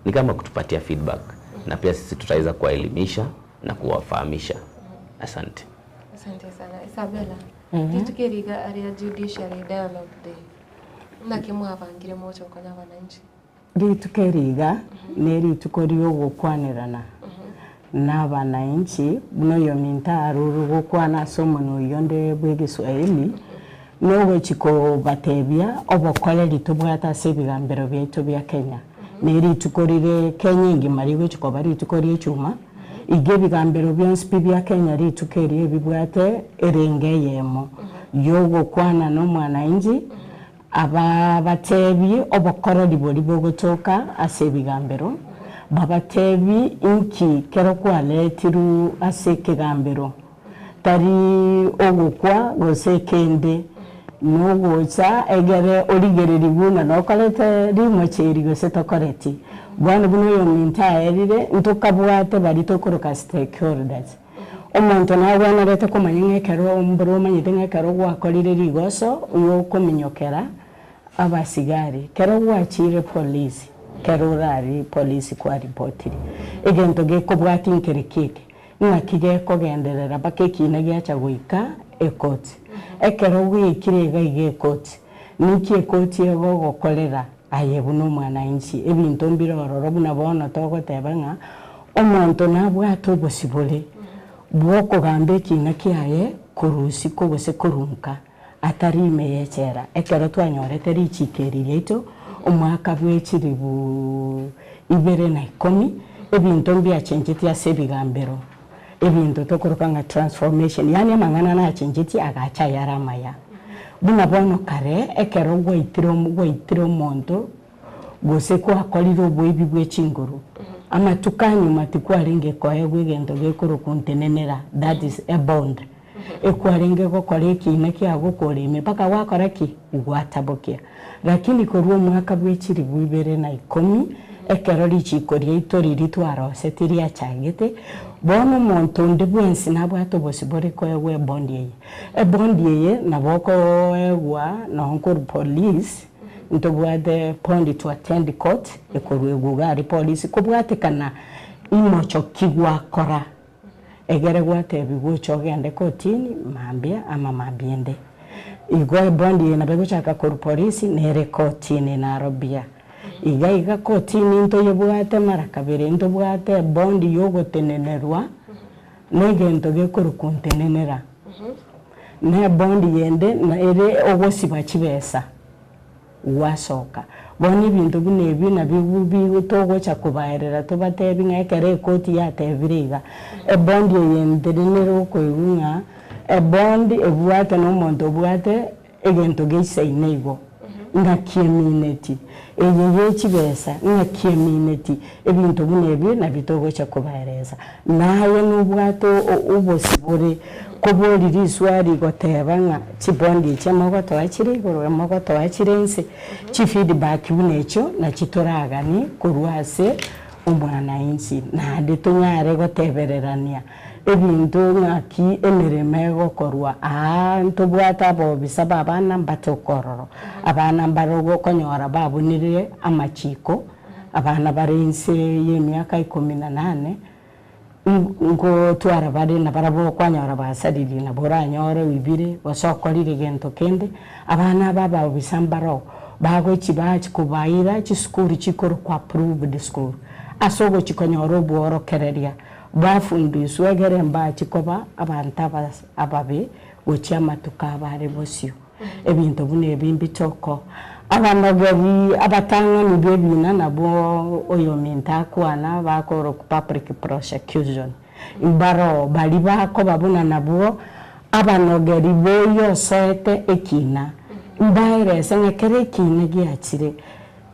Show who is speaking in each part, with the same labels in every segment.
Speaker 1: Ni kama kutupatia feedback na pia sisi tutaweza kuwaelimisha na kuwafahamisha. Asante.
Speaker 2: Asante sana. Isabella, rituko eri iga aria Judiciary Dialogue Day, naki mwabangire moche gokonya abananchi?
Speaker 3: Rituko eri iga nerituko ri'ogokwanerana nabananchi, buna oyominto arure gokwana ase omonwa oyio onde bw'Egeswahili, nogochia kobatebia obokoreri tobwate ase ebigambero biaito bia Kenya. Ne rituko rire Kenya engima rigochia koba rituko ri'echuma, iga ebigambero bionsi pi bia Kenya rituko erio ebibwate erenge eyemo yogokwana na omwananchi, Ababateebie obokoreri boria bogotoka ase ebigambero, babateebie inki kero kwaretirwe ase ekegambero, tari ogokwa gose kende, nogocha egere origererigwe ng'a nokorete rimocha eri gose tokoreti. Bono buna oyominto aerire, ntokabwate baria tokoroka stakeholders. Omonto nagwenerete komanya ng'a ekero mboro omanyete ng'a ekero gwakorire rigoso gokominyokera abasigari, ekero gwachire polisi, ekero orari polisi kwaripotire, egento gekobwatia nkere ki eke? Ng'aki gekogenderera mpaka ekiina giacha goika ekoti. Ekero gwaikire iga iga ekoti, ninki ekoti egogokorera Aye buna omwananchi, ebinto mbire ororo buna bono togoteba ng'a omonto nabwate obosibore bw'okogamba ekiina kiaye korwa isiko gose korwa nka, atari ime y'echela. Ekero twanyorete richiiko eri riaito omwaka bwe chilifu ibere na ikomi, ebinto mbiachenchetie ase ebigambero, ebinto tokoroka ng'a transformation, yaani amang'ana nachenchetie agacha ayare amaya. Buna bono kare ekero gwaitire gwaitire omonto, gose gwakorire oboibi bwe chinguru, amatuko a nyuma tikwarenge koegwa egento gekorokwa ntenenera, that is a bond, ekwarenge gokora ekiina kiago kore ime mpaka gwakora ki? Gwatabokia. Lakini korwa omwaka bwe chilifu ibere na ikomi, ekero richiiko riaito riria twarosetie riachagete, bono omonto onde bwensi nabwate obosibore koegwa ebondi eye. Ebondi eye nabo okoegwa nonye korwa police, ntobwate bond to attend court, ekorwegwa iga aria polisi, kobwatekana imocho ki gwakora, egere gwatebigwa oche ogende kotini mambia ama mambia ende. Igo ebondi eye nabo egochaka korwa polisi nere kotini naro buya. Iga iga kotini ntoyebwate mara kabere, ntobwate ebondi yogotenenerwa. Negento gekorokwa ntenenera, na ebondi yende ere ogosiba chibesa gwasoka. Bono ebinto buna ebi nabio togocha kobaerera tobatebi ng'a ekero ekoti yatebire iga, ebondi eye ntenenere okoigwa ng'a ebondi ebwate na omonto obwate Egento geisaine igo, ng'aki emineti eye ye chibesa, ng'aki emineti ebinto buna ebio nabio togocha kobaeresa. Naye nobwate obosibore kobori riswari goteba ng'a chibondi echi mogotoa chire igoro mogotoa chire inse, chifeedback buna echio nachi toraganie korwa ase omwananchi naende tonyare gotebererania. Ebinto ng'aki emeremo egokorwa aa ntobwate abobisa b'abana mbatoke ororo. Abana mbare okonyora babunire amachiko, abana bare inse y'emiaka ikomi na nane, ngotwara bare nabarabwo okwanyora basaririe nabo oranyore oibire gose okorire gento kende, abana aba abobisa mbaroo bagochi bachi kobaira chisukuru chikorokwa approved school ase ogochi konyora obworokereria. Bafundiswe egere mbache koba abanto ababe gochia amatuko abo are bosio. Ebinto buna ebi mbitoko. Abanogeri abatang'ani b'ebiina nabwo oyominto akwana bakorokwa public prosecution. Mbaroo baria bakoba buna nabwo abanogeri b'oyio osoete ekiina. Mbaerese ng'a ekero ekiina giachire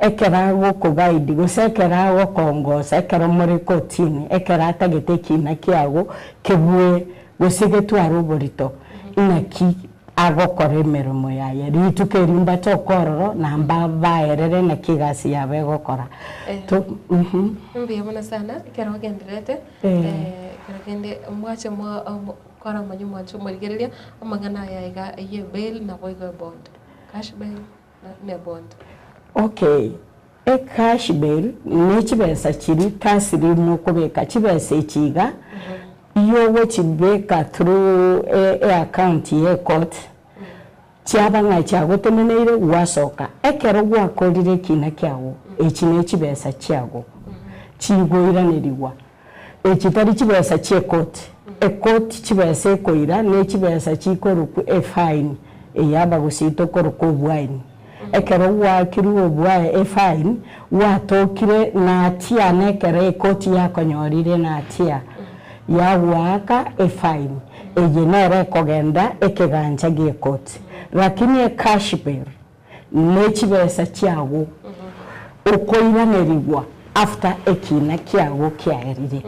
Speaker 3: Ekero agokoguide, gose ekero agokongosa, ekero more kotini, ekero atagete ekiina kiago kebue gose getware oborito, inaki agokora emeremo yaye. Rituko erio mbatoke ororo na mbabaerere naki egasi yabo egokora. To mhm.
Speaker 2: Mbuya mono sana ekero ogendererete, ekero kende mwache mwa kora omonye mwanche omorigereria amang'ana aya iga ye bail naboigo ebond, cash bail. Na ne bond.
Speaker 3: Okay. Ecash bail ne chibesa chiria taslimu okobeka chibesa echi iga, yogochibeka through eaccount ye ecourt, chiaba ng'a chiagoteneneire gwasoka. Ekero gwakorire ekina kiago, echi ne chibesa chiago chigoiranerigwa. Echi tari chibesa chi'ecourt, ecourt chibesa ekoira ne chibesa chikorokwa efine eye abagusii tokoroka obwaini. Ekero gwaakirwe obwae efine, gwatokire natia nekero ecourt yakonyorire natia, yagoaka efine. Eye nere ekogenda ekegancha gi'ecourt. Lakini ecash bail ne chibesa chiago okoiranerigwa after ekina kiago kiaerire,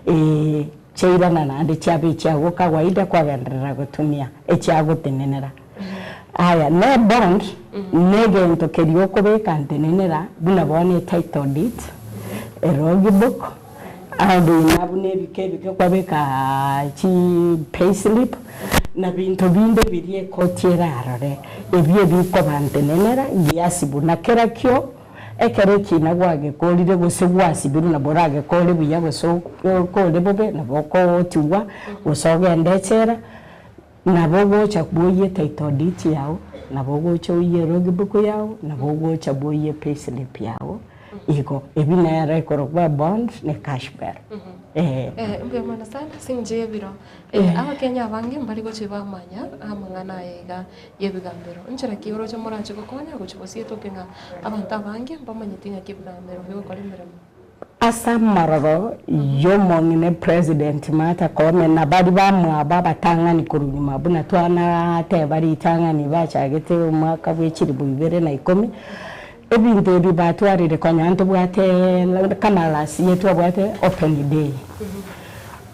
Speaker 3: ee, chiairana naende chiaba echiago kawaida kwagenderera gotumia echiagotenenera. Aya, ne bond negento keria okobeka ntenenera buna bono etitle deed, elogbook, Abina buna ebiko ebike kwabeka chi payslip na binto binde biria ekoti erarore, ebio ebikoba ntenenera giasibwa na kera kio ekero ekina gwagekorire gose gwasibirwe nabo oragekore buya gose okore bobe nabo okotigwa gose ogende echela. Nabo ogocha bwoyie title deed yao, nabo ogocha oyie logbook yao, nabo ogocha bwoyie payslip yao, igo. Ebi nere ekorokwa bond ne cash bail. Eeh.
Speaker 2: Mbuya mono sana ase eng'encho y'ebiro. Abakenya abange mbari gochia bamanya amang'ana aya iga y'ebigambero. Nchera ki oroche morache gokonya gochia gosietoke ng'a abanto abange mbamanyeti ng'aki ebigambero bigokora emeremo?
Speaker 3: Ase amaroro y'omong'ina President Martha Koome na baria bamwabo abatang'ani korwa nyuma buna twanateba ritang'ani bachagete omwaka bwe chilifu ibere na ikomi, ebinto ebi batwarire konya ntobwate kama last year twabwate open day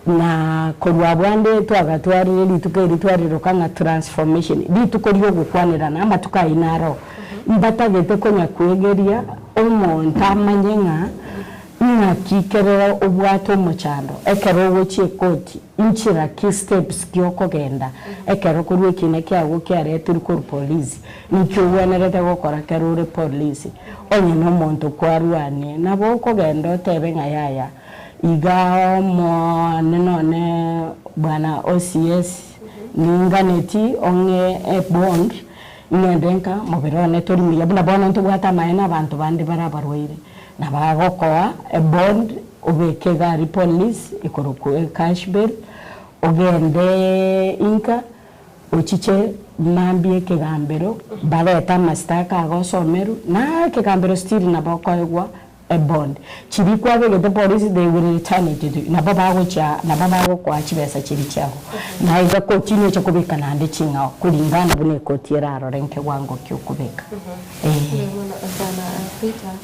Speaker 3: na korwa abwo ande twagatwarire rituko eri twariroka ng'a transformation, rituko riogokwanerana amatuko ayio naro mbatagete konya kwegeria omonto amanye ng'a ng'aki kere obwate omochando ekero ogochia ekoti, nchera ki steps ki okogenda ekero korwa ekina kiago kiaretirwe korwa polisi, nki ogwenerete gokora kero ore polisi, onye na omonto kwarwanie nabo okogenda otebe ng'a yaya. Iga Omonene one bwana OCS ninganeti ong'e ebond ing'ende nka mobere one tori muya buna bono ntobwate amaene abanto bande bare abarwaire na bagokoa ebond obeke egari police ekorokwa ecash bail ogende inka Ochiche mambia ekegambero, barete amasitaka agosomerwe, na ekegambero still nabo okoegwa ebond. Chiria kwabegete polisi they will return it to you, nabo bagochia nabo bagokoa chibesa chiria chiago. Na iga koti nocha kobeka naende ching'ao kulingana buna ekoti erarore nkewango ki okobeka. Eeh.
Speaker 2: Ndio maana sana Peter,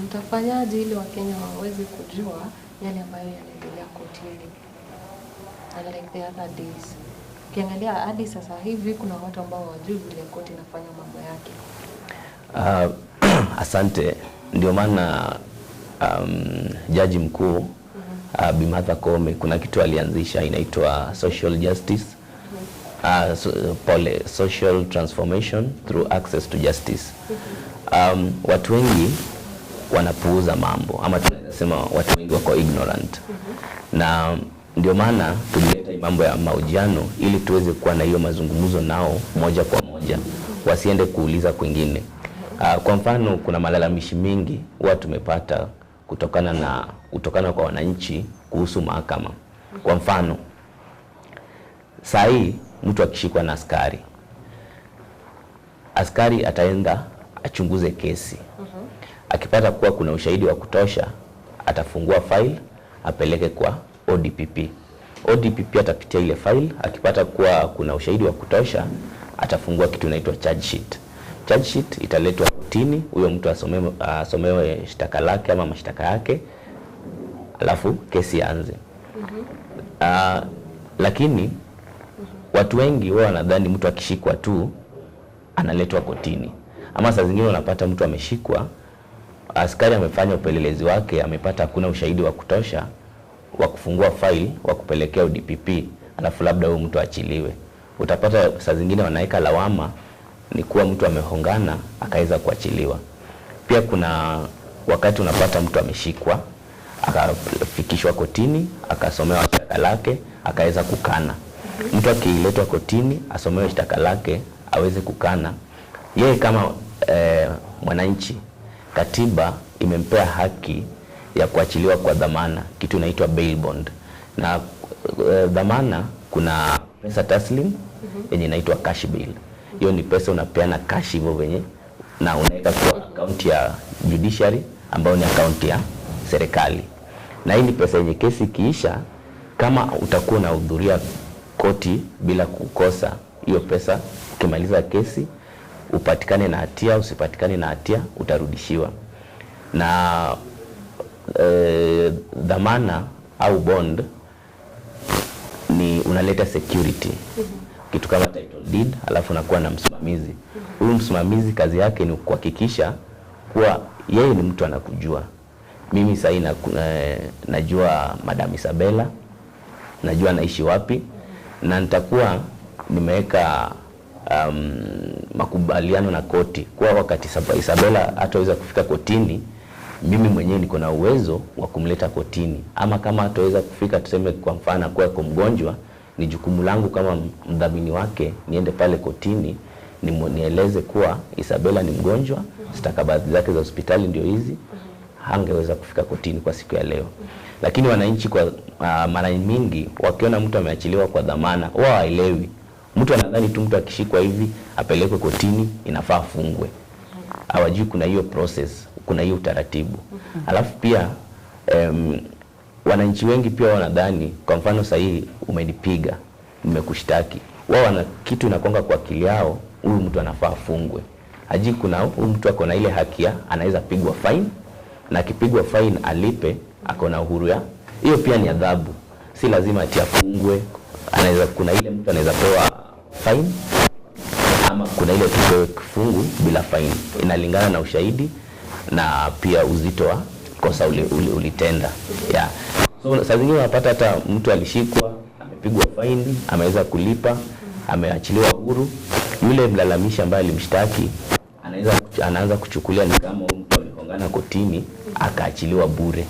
Speaker 2: mtafanyaje ili Wakenya waweze kujua yale ambayo yanaendelea kotini? Unlike the other days. Ukiangalia hadi sasa hivi kuna watu ambao hawajui vile koti inafanya mambo yake.
Speaker 1: Asante, ndio maana jaji mkuu Bi Martha Koome kuna kitu alianzisha inaitwa social justice so, pole, social transformation through access to justice. Watu wengi wanapuuza mambo ama tunaweza sema watu wengi wako ignorant na ndio maana tulileta hii mambo ya mahojiano ili tuweze kuwa na hiyo mazungumzo nao moja kwa moja, wasiende kuuliza kwingine. Kwa mfano kuna malalamishi mingi huwa tumepata kutokana kwa wananchi kuhusu mahakama. Kwa mfano saa hii mtu akishikwa na askari, askari ataenda achunguze kesi. Akipata kuwa kuna ushahidi wa kutosha, atafungua file apeleke kwa ODPP. ODPP atapitia ile file, akipata kuwa kuna ushahidi wa kutosha, atafungua kitu inaitwa charge sheet. Charge sheet italetwa kotini, huyo mtu asomewe shtaka lake ama mashtaka yake, alafu kesi ianze. Lakini watu wengi wao wanadhani mtu akishikwa tu analetwa kotini, ama saa zingine unapata mtu ameshikwa, askari amefanya upelelezi wake, amepata hakuna ushahidi wa kutosha wa kufungua file wa kupelekea ODPP, alafu labda huyo mtu achiliwe. Utapata saa zingine wanaweka lawama ni kuwa mtu amehongana akaweza kuachiliwa. Pia kuna wakati unapata mtu ameshikwa akafikishwa kotini akasomewa shtaka lake akaweza kukana. Mtu akiletwa kotini asomewe shtaka lake aweze kukana, yeye kama mwananchi, katiba imempea haki ya kuachiliwa kwa dhamana, kitu inaitwa bail bond. Na dhamana kuna pesa taslim yenye inaitwa cash bail. Hiyo ni pesa unapeana cash hivyo venye na unaweka kwa akaunti ya judiciary ambayo ni akaunti ya serikali. Na hii ni pesa yenye kesi ikiisha, kama utakuwa unahudhuria koti bila kukosa hiyo pesa, ukimaliza kesi upatikane na hatia, usipatikane na hatia, utarudishiwa. Na dhamana au bond ni unaleta security kitu kama title deed, alafu unakuwa na msimamizi. Huyu msimamizi kazi yake ni kuhakikisha kuwa yeye ni mtu anakujua. Mimi sahii najua Madam Isabella, najua anaishi wapi, na nitakuwa nimeweka makubaliano na koti kuwa wakati Isabella hataweza kufika kotini, mimi mwenyewe niko na uwezo wa kumleta kotini, ama kama hataweza kufika, tuseme kwa mfano akuwa ako mgonjwa, ni jukumu langu kama mdhamini wake niende pale kotini nieleze kuwa Isabella ni mgonjwa, stakabadhi zake za hospitali ndio hizi, hangeweza kufika kotini kwa siku ya leo. Lakini wananchi kwa mara mingi wakiona mtu ameachiliwa kwa dhamana wao hawaelewi. Mtu anadhani tu mtu akishikwa hivi apelekwe kotini inafaa afungwe. Hawajui kuna hiyo process, kuna hiyo utaratibu. Alafu pia wananchi wengi pia wanadhani, kwa mfano sasa hii umenipiga, nimekushtaki, wao wana kitu inakonga kwa akili yao, huyu mtu anafaa afungwe. Hajui kuna huyu mtu ako na ile haki ya anaweza pigwa fine, na akipigwa fine alipe, ako na uhuru ya hiyo. Pia ni adhabu, si lazima ati afungwe. Anaweza, kuna ile mtu anaweza pewa fine ama kuna ile tupewe kifungu bila fine, inalingana na ushahidi na pia uzito wa kosa ulitenda. Yeah. So saa zingine unapata hata mtu alishikwa, amepigwa faini, ameweza kulipa, ameachiliwa huru. Yule mlalamishi ambaye alimshtaki anaweza anaanza kuchukulia ni kama huyu mtu amegongana kotini akaachiliwa bure.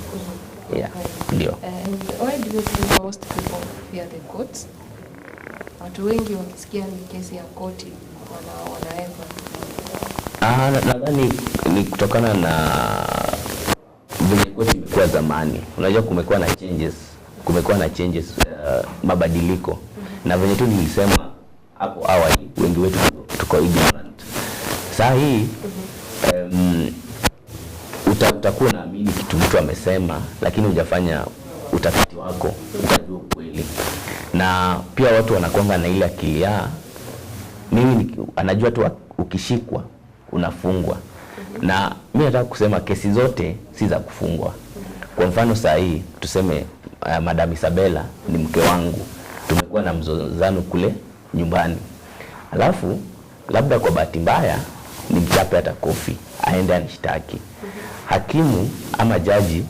Speaker 1: Yeah, ndio.
Speaker 2: And why do you think most people fear the courts? Watu wengi wakisikia ni kesi ya koti wanaepa.
Speaker 1: Nadhani ni kutokana na venye koti imekuwa zamani. Unajua kumekuwa na changes, kumekuwa na changes mabadiliko, na venye tu nilisema hapo awali, wengi wetu tuko ignorant. Saa hii utakuwa unaamini kitu mtu amesema, lakini hujafanya utafiti wako ukajua ukweli. Na pia watu wanakuanga na ile akili ya mimi anajua tu ukishikwa unafungwa. Na mi nataka kusema kesi zote si za kufungwa. Kwa mfano saa hii tuseme Madam Isabella ni mke wangu, tumekuwa na mzozano kule nyumbani, alafu labda kwa bahati mbaya nimchape hata kofi aende anishtaki. Hakimu ama jaji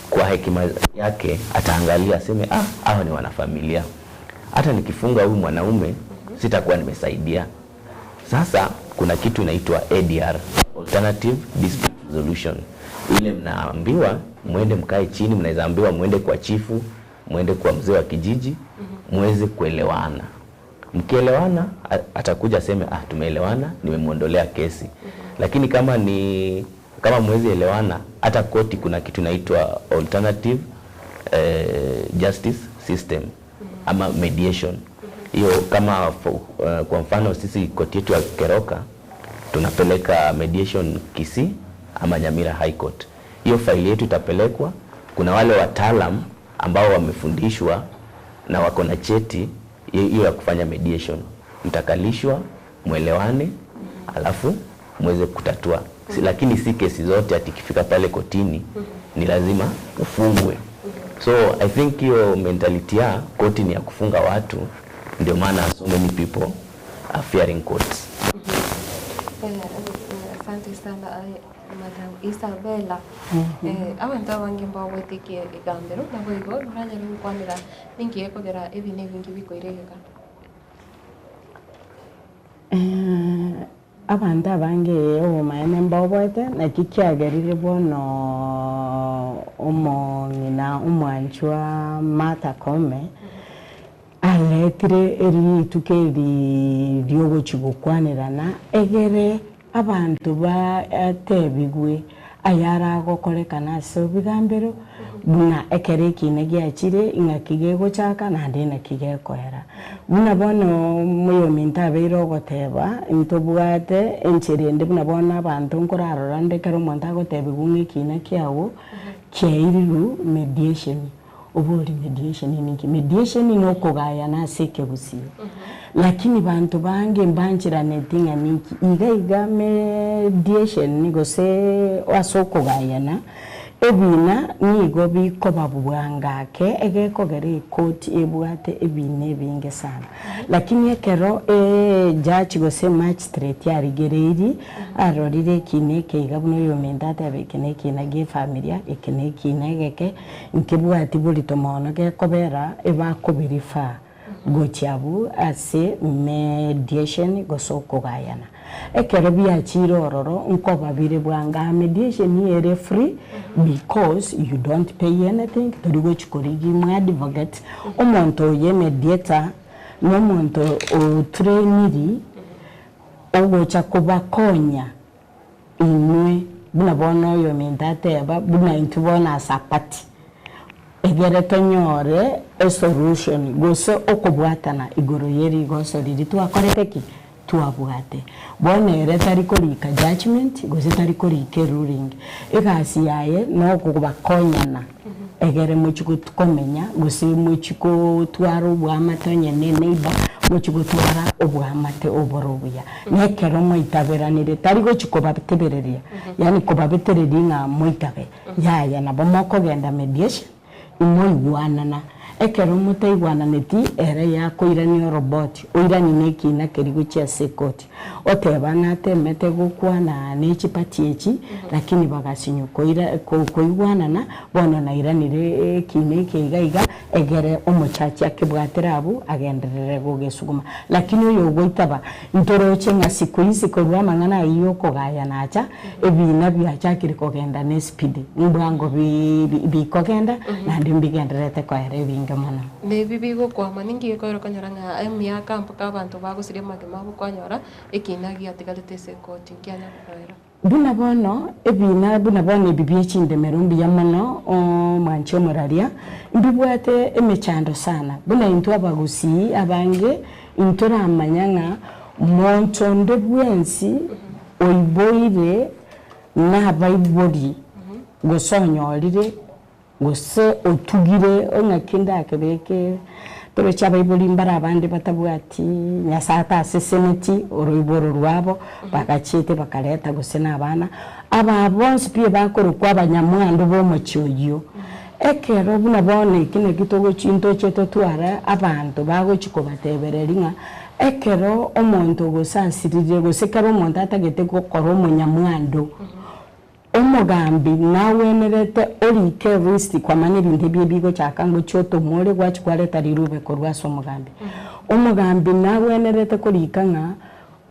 Speaker 1: kwa hekima yake ataangalia aseme, ah, hawa ni wanafamilia, hata nikifunga huyu mwanaume sitakuwa nimesaidia. Sasa kuna kitu inaitwa ADR, Alternative Dispute Resolution. Ile mnaambiwa mwende mkae chini, mnaweza ambiwa mwende kwa chifu, mwende kwa mzee wa kijiji, muweze kuelewana. Mkielewana atakuja aseme ah, tumeelewana, nimemwondolea kesi. Lakini kama mwezi elewana, hata koti kuna kitu inaitwa alternative justice system ama mediation. Hiyo kama kwa mfano sisi koti yetu ya Keroka tunapeleka mediation Kisii ama Nyamira High Court. Hiyo faili yetu itapelekwa, kuna wale wataalam ambao wamefundishwa na wako na cheti hiyo ya kufanya mediation. Mtakalishwa mwelewane, alafu mweze kutatua. Lakini si kesi zote ati ikifika pale kotini ni lazima ufungwe. So I think hiyo mentality ya koti ni ya kufunga watu, ndio maana so many people are fearing courts.
Speaker 2: Asante sana Madam Isabella. Abanto abange mbagwetikia egambero nabo igo noranyare gokwanera ninki gekogera ebi na ebingi bikoiregeka.
Speaker 3: Abanto abange obomaene mbaoboete, naki kiagerire bono omong'ina omwanchwa Martha Koome aretire rituko eri riogochia gokwanerana egere Abanto batebigwe ayaragokorekana ase obigambero, buna ekero ekiina giachire, ing'aki gegochaka, naende inaki gekoera. Buna bono oyominto abeire ogoteba, ntobwate enchera ende buna bono abanto nkorarora nde ekero omonto agotebigwa ng'a ekiina kiago kiairirwe mediation. Obori mediation ninki? Mediation nokogayana ase ekegusii. Lakini banto bange mbancheraneti ng'a ninki? Iga iga mediation gose ase okogayana, ebina nigo bikoba bwango ake egekogera ekoti ebwate ebina ebinge sana. Lakini ekero ejudge gose emagistrate arigereirie, arorire ekina eke iga buna oyominto atebe eke nekina gia efamilia, eke nekina egeke, Nkebwati borito mono gekobera ebakobirifa gochia abwo ase mediation gose okogayana. Ekero biachire ororo nkoba bire bwango aa mediation ere free because you don't pay anything tori gochi korigia mwa advocate omonto oye mediator nomonto otrainiri ogocha kobakonya Inwe, buna bono oyominto ateba, buna intwe bono ase apati, egere tonyore esolution gose okobwatana igoro ye rigoso riria twakorete ki? Twabwate. Bono ere tari korika judgement gose tari korika eruling, egasi yaye nokobakonyana egere mochie komenya gose mochie kotwara oboamate onye ne eneighbour, mochie gotwara oboamate obore obuya. Na ekero mwaitaberanire, tari gochia kobatebereria, yaani kobabetereria ng'a moitabe, yaya nabo mokogenda mediation, imoigwanana. Ekero motaigwananeti, ere yakoirania oroboti, oiranie na ekina keria gochia ase ekoti, oteba natemete gokwana ne chipati echi, lakini bagasinywa koira koigwanana, bono nairanire ekina eke iga iga, Egere omochachi akebwatire abwo, agenderere gogesuguma. Lakini oyogoitaba, ntoroche ng'a siku hizi korwa amang'ana ayio y'okogayana acha, ebiina biachakire kogenda nesipidi, mbwango bikogenda, naende mbigendererete koera ebinge mono.
Speaker 2: Nebi bigokwama, ninki gekoera okonyora ng'a emiaka mpaka abanto bagosiria amagima abo kwanyora ekiina giatigarete ase ekoti, nkianya gokoera?
Speaker 3: Buna bono ebiina buna bono ebi bie chindemero mbuya mono omwanche omoraria, mbibwate emechando sana. Buna intwe abagusii abange intoramanya ng'a monto onde bwensi oiboire nabaibori gose onyorire Gose otugire ng'aki ndakebeke toroche abaibori mbare abande batabwati Nyasae ataseseneti oroiboro rwabo, bagachiete bakareta gose na abana, aba bonsi pi bakorokwa abanyamwando b'omochie oyio. Ekero buna bono eki naki togochi ntoche totware abanto bagochi kobatebereria ng'a ekero omonto gose asirire gose ekero omonto atagete gokora omonyamwando, Omogambi nagwenerete orike erist kwamanya ebinto ebi ebigochaka ngochia otomore gwachia kwareta rirube korwa ase omogambi. Omogambi nagwenerete korika ng'a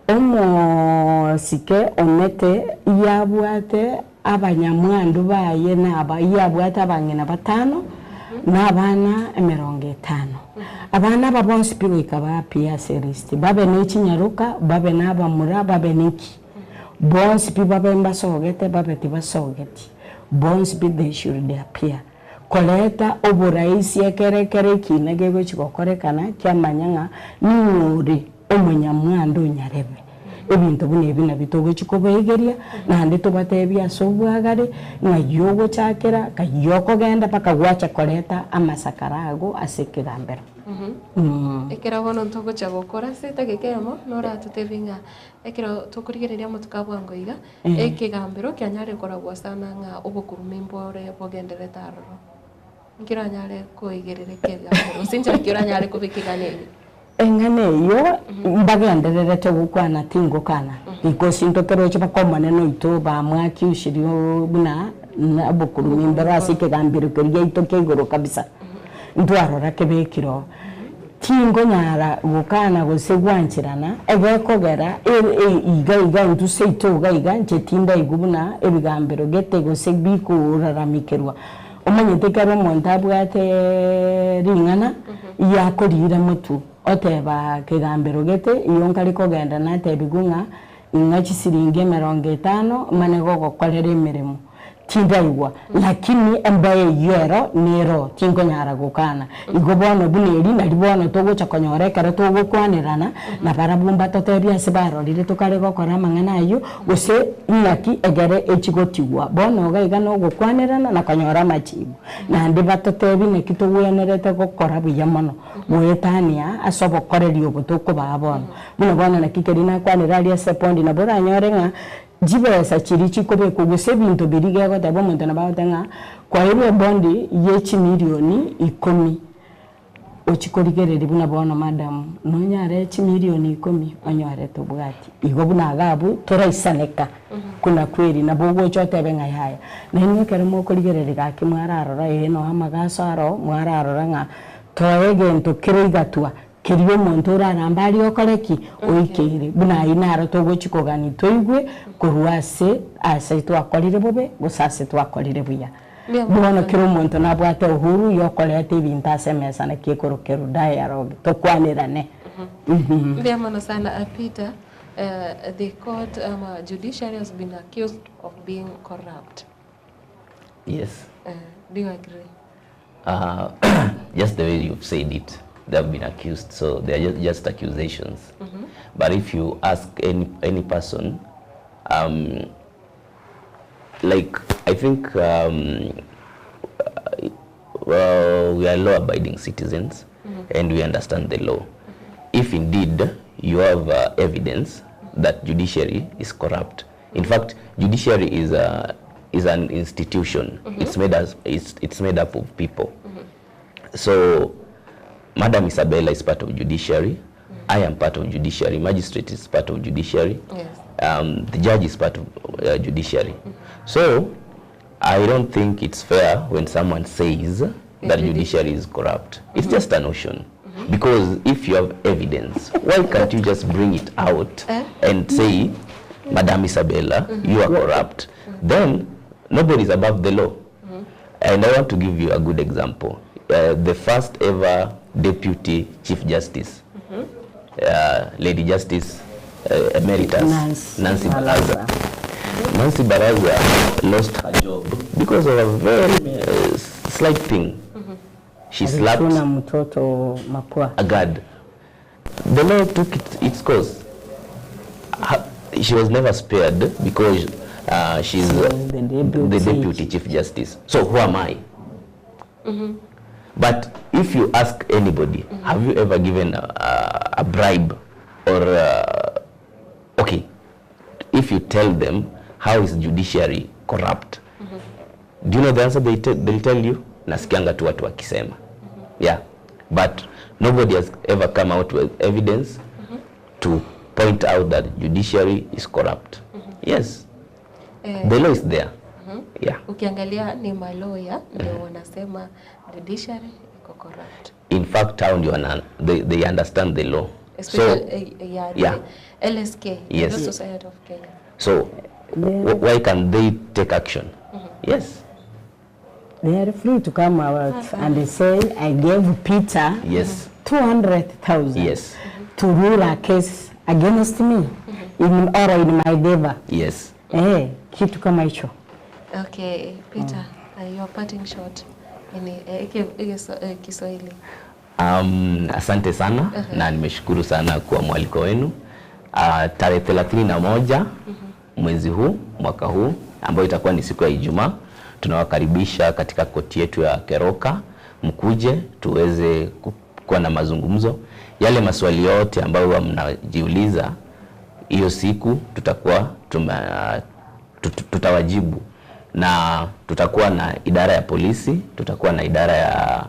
Speaker 3: omosike omete yabwate abanyamwando baye naba yabwate abang'ina batano na abana emerongo etano. Abana aba bonsi pi goika baapie ase erist, babe ne chinyaroka, babe na abamura, babe neki. Bonsi pi babe mbasogete babe tibasogeti, bonsi pi they should appear. Koreta oboraisi ekero ekero ekina gegochi gokorekana kiamanya ng'a ning'o ore omonyamwando onyarebe. Ebinto buna ebi nabio togochi kobaegeria naende tobatebie ase obwagare ng'ai ogochakera, ng'ai okogenda mpaka gwacha koreta amasakara ago ase ekegambero.
Speaker 2: Ekero bono togocha gokora ase edageka eyemo noratotebie ng'a Ekero tokorigereria amatuko a bwango iga, ekegambero kianyare koragwa sana ng'a obokurumi mbore bogendererete aroro. Inki oranyare koigerera ekegambero gose inchera ki oranyare kobeka eng'ana eyio?
Speaker 3: Eng'ana eyio mbagendererete gokwana tingokana, because intwe toroche mpaka Omonene oito bamwakiusirie buna obokurumi mboro ase ekegambero keria giaito kia igoro kabisa, ntwarora kebekire oo. Tinkonyara gokana gose gwancherana, egekogera iga iga intwe seito iga iga inche tindaigwa buna ebigambero gete gose bikoraramikirwa. Omanyete ekero omonto abwate ring'ana, igo akoriira motwe, oteba kegambero gete, igo nkare kogenda natebigwe ng'a ing'a chisiringi emerongo etano mane gogokorera emeremo. Tindaigwa, lakini embae eyio ero nero, tinkonyara gokana. Igo bono buna eri nari bono togocha konyora ekero togokwanerana, na barabwo mbatotebie ase barorire tokare gokora amang'ana ayio, gose ing'aki egere echi gotigwa. Bono iga iga nogokwanerana na konyora amachibu. Naende batotebie naki togwenerete gokora buya mono, goetania ase obokoreri obo tokobaa bono. Buna bono naki keria nakwanire aria ase epondi, nabo oranyore ng'a Chibesa chiria chikobekwa gose ebinto biria gegoteba omonto nabo agote ng'a kwairwe ebondi ye chimilioni ikomi ochie korigereria buna bono madam nonyare chimilioni ikomi onyore tobwati. Igo buna iga abwo toraisaneka kuna kweri nabo ogocha otebe ng'a yaya. Nainwe ekero mokorigereria gaki mwararora ee noo amagaso aro mwararora ng'a toe egento kere igatwa Keria omonto orarambe aria okore ki? Oikeire. Buna ayio naro togochia kogania toigwe korwa ase ase twakorire bobe gose ase twakorire buya. Bono kera omonto nabwate uhuru yokoreta ebinto ase emesa naki ekorokerwa dialogue, tokwanerane.
Speaker 2: Mbuya mono sana Peter, the court ama judiciary has been accused of being corrupt.
Speaker 1: Yes.
Speaker 2: Do you agree?
Speaker 1: Uh, just the way you've said it, they have been accused, so they are just, just accusations. Mm -hmm. But if you ask any, any person, um, like, I think um, well, we are law-abiding citizens mm -hmm. and we understand the law. Mm -hmm. If indeed you have uh, evidence that judiciary is corrupt, in fact, judiciary is a is an institution. Mm -hmm. It's made as it's, it's made up of people. Mm -hmm. So Madam Isabella is part of judiciary. Mm -hmm. I am part of judiciary. Magistrate is part of judiciary.
Speaker 2: Yes.
Speaker 1: Um, the judge is part of uh, judiciary. Mm -hmm. So I don't think it's fair when someone says that judiciary is corrupt. It's just a notion. Because if you have evidence, why can't you just bring it out and say, Madam Isabella, you are corrupt? Then nobody is above the law. And I want to give you a good example. Uh, the first ever Deputy Chief Justice, uh, Lady Justice uh, Emeritus
Speaker 3: Nancy
Speaker 1: Nancy Baraza. Nancy Baraza lost her job because of a very slight thing. She slapped
Speaker 3: Alichuna mtoto mapua.
Speaker 1: a guard. The law took its course. She was never spared because she's
Speaker 3: She was the deputy.
Speaker 1: the deputy chief justice. So who am I? But if you ask anybody, have you ever given a bribe or okay, if you tell them how is judiciary corrupt, do you know the answer they'll tell you? Nasikianga tu watu wakisema. Yeah. But nobody has ever come out with evidence to point out that judiciary is corrupt. Yes.
Speaker 2: Eh,
Speaker 1: The law is there. Yeah.
Speaker 2: Ukiangalia ni maloya ndio wanasema judiciary iko corrupt.
Speaker 1: In fact, hao ndio they understand the law. So,
Speaker 2: Especially yeah, the LSK,
Speaker 1: Yes.
Speaker 2: Law Society of Kenya.
Speaker 1: so why can they take action? Yes.
Speaker 3: They are free to come out and say, I gave Peter 200,000 to rule a case against me in, or in my favor. Eh, kitu kama hicho.
Speaker 2: Okay, Peter, your parting shot in Kiswahili.
Speaker 1: Asante sana na nimeshukuru sana kwa mwaliko wenu. Tarehe 31 mwezi huu mwaka huu ambayo itakuwa ni siku ya Ijumaa, tunawakaribisha katika koti yetu ya Keroka, mkuje tuweze kuwa na mazungumzo. Yale maswali yote ambayo huwa mnajiuliza hiyo siku tutakuwa tutawajibu na tutakuwa na idara ya polisi, tutakuwa na idara ya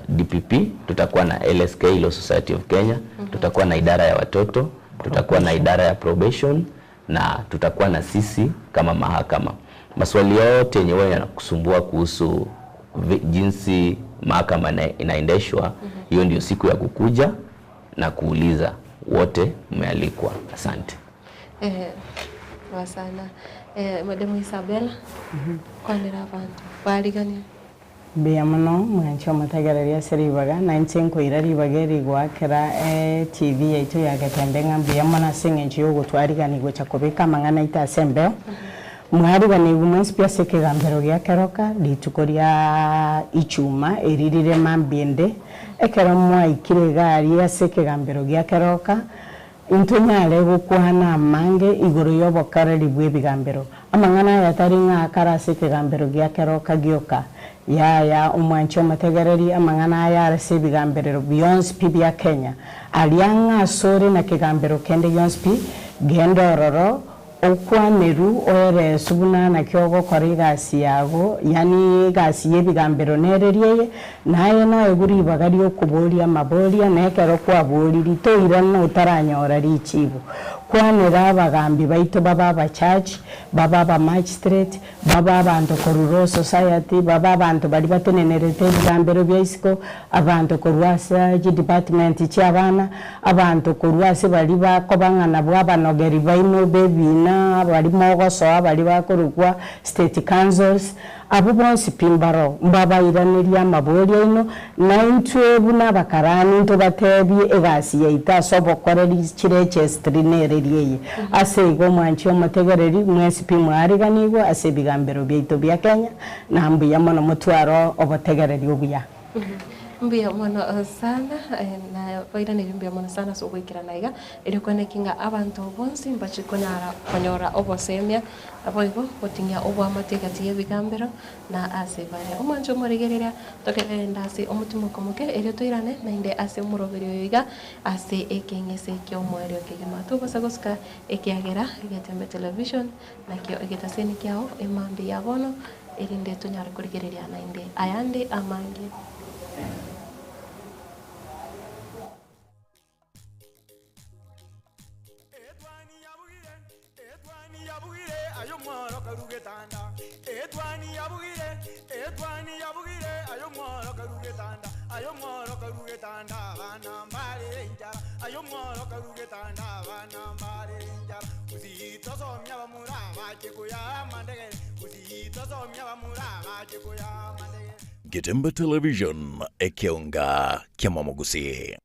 Speaker 1: DPP, tutakuwa na LSK, Law Society of Kenya, tutakuwa na idara ya watoto, tutakuwa na idara ya probation na tutakuwa na sisi kama mahakama. Maswali yote yenye wewe yanakusumbua kuhusu jinsi mahakama inaendeshwa, hiyo ndio siku ya kukuja na kuuliza. Wote mmealikwa. Asante.
Speaker 2: Wasana. Madam Isabella, kwanera abanto bariganie.
Speaker 3: Mbuya mono mwanche omotegereria ase ribaga, na inche nkoira ribaga eri goakera eTV yaito ya Getembe ng'a mbuya mono ase eng'encho ya ogotwarigania gocha kobeka amang'ana aito ase embeo. Mwariganigwe mwensi pi ase ekegambero gia keroka rituko ria Ichuma eri rire mambia ende, ekero mwaikire iga aria ase ekegambero gia keroka, Intonyare gokwana amange igoro y'obokoreri bw'ebigambero. Amang'ana aya tari ng'a akare ase ekegambero gia keroka gioka. Yaya, omwanchi omotegereri, amang'ana aya are ase ebigamberero bionsi pi bia Kenya. Aria ng'a asore na kegambero kende gionsi pi, genda ororo, Okwaneru oeresu buna naki ogokora egasi yago, yaani egasi y'ebigambero nereria eye, na aye noegwe ribaga ri'okoboria amaboria, na ekero kwaboriri toirana otaranyora richibu. Kwanera abagambi baito babe abachachi, babe abamagistrate, babe abanto korwa Law Society, babe abanto baria batenenerete ebigambero bia isiko, abanto korwa ase chidepartment chi'abana, abanto korwa ase baria bakoba ng'a nabwo abanogeri baino b'ebiina, baria mogosoa, baria bakorokwa state councils, abwo bonsi pi mbaro, mbabairanerie amaborio aino, na intwe buna abakarani ntobatebie egasi yaito ase obokoreri chiregestry nereria eye. Ase igo omwanchi omotegereri, mwensi pi mwariganigwe ase ebigambero biaito bia Kenya, na mbuya mono motware obotegereri obuya.
Speaker 2: Mbuya mono sana, na bairanerio mbuya mono sana ase ogoikerana iga, erio kweneki ng'a abanto bonsi mbachie konyara konyora obosemia, naboigo goting'ia oboamate egati y'ebigambero na ase bare. Omwancho omorigereria, tokegenda ase omotimoko omoke, erio toirane naende ase omoroberi oyo iga ase ekeng'ese ki'omoerio kegima. Togosa gosuka ekiagera Getembe Television nakio egetaseni kiao emambia ya bono, erinde tonyare korigereria naende ayande amange.
Speaker 4: Getembe Television, ekeonga ki'amamogusii.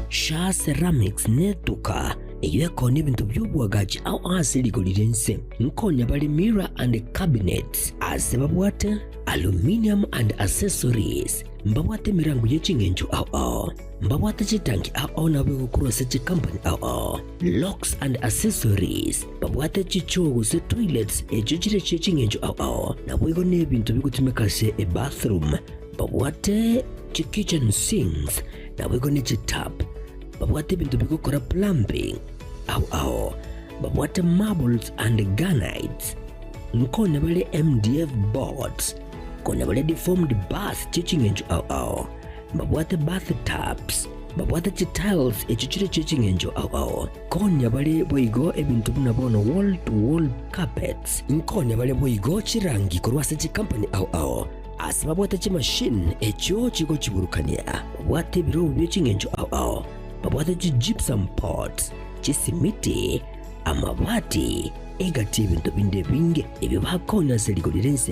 Speaker 5: Shaa Ceramics netuka eyio ekoonia ebinto bi'oboagachi ao ase rigori ri'ense. Nkonya bare mirror and cabinets ase babwate aluminium and accessories. Mbabwate emerango ye ching'encho ao ao. Mbabwate chitanki ao ao nabo egokorwa ase chicompany ao ao. Locks and accessories. Babwate chichoo gose toilets echio chire chie ching'encho ao ao. Naboigo nebinto bigotumeka ase ebathroom. Babwate chikitchen sinks naboigo ne chitap. Babwate ebinto bigokora plumbing ao ao. Babwate marbles and granites. Nkonya bare MDF boards. Konya bare deformed bars chie ching'encho ao ao. Mbabwate bath tubs. Mbabwate chitiles echio chire chie ching'encho ao ao. Konya bare boigo ebinto buna bono wall to wall carpets. Nkonya bare boigo chirangi korwa ase chikampani ao ao. Ase babwate chimashini echio chigochiburukania, babwate ebirobu bie ching'encho ao ao, babwate chigypsum pots, chisimiti, amabati, egati y'ebinto binde ebinge ebio bakonya ase rigori ri'ense.